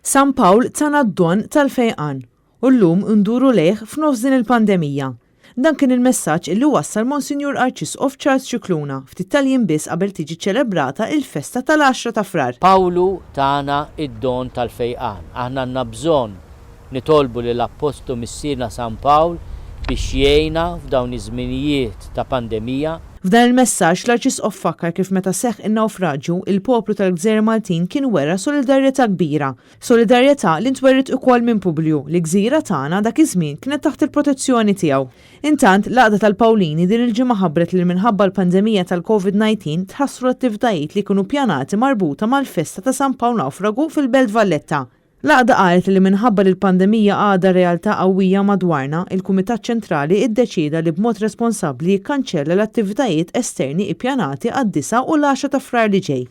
San Pawl tana d-don tal-fejqan u llum nduru lejh f'nofs din il-pandemija. Dan kien il-messaġġ illi wassal Monsinjur Arċisqof Charles Scicluna ftit tal-jiem biss qabel tiġi ċċelebrata il-festa tal-għaxra ta' Frar. Pawlu tana d-don tal-fejqan. Aħna għandna bżonn nitolbu lill-Appostlu Missierna San Pawl biex jgħinna f'dawn iż-żminijiet ta' pandemija. F'dan il-messaġġ, l-Arċisqof fakkar kif meta seħħ in-nawfraġju, il-poplu tal-gżejjer Maltin kien wera solidarjetà kbira. Solidarjetà li ntweriet ukoll minn Publiju, li gżira tagħna dak iż-żmien kienet taħt il-protezzjoni tiegħu. Intant, l-Għaqda tal-Pawlini din il-ġimgħa ħabbret li minħabba l-pandemija tal-Covid 19 tħassru l-attivitajiet li kienu ppjanati marbuta mal-festa ta' San Pawl Nawfragu fil-Belt Valletta. L-għaqda qalet li minħabba li l-pandemija għadha realtà qawwija madwarna, il-Kumitat Ċentrali iddeċieda li b'mod responsabbli jikkanċella l-attivitajiet esterni ippjanati għad-disgħa u l-għaxra ta' Frar li ġej.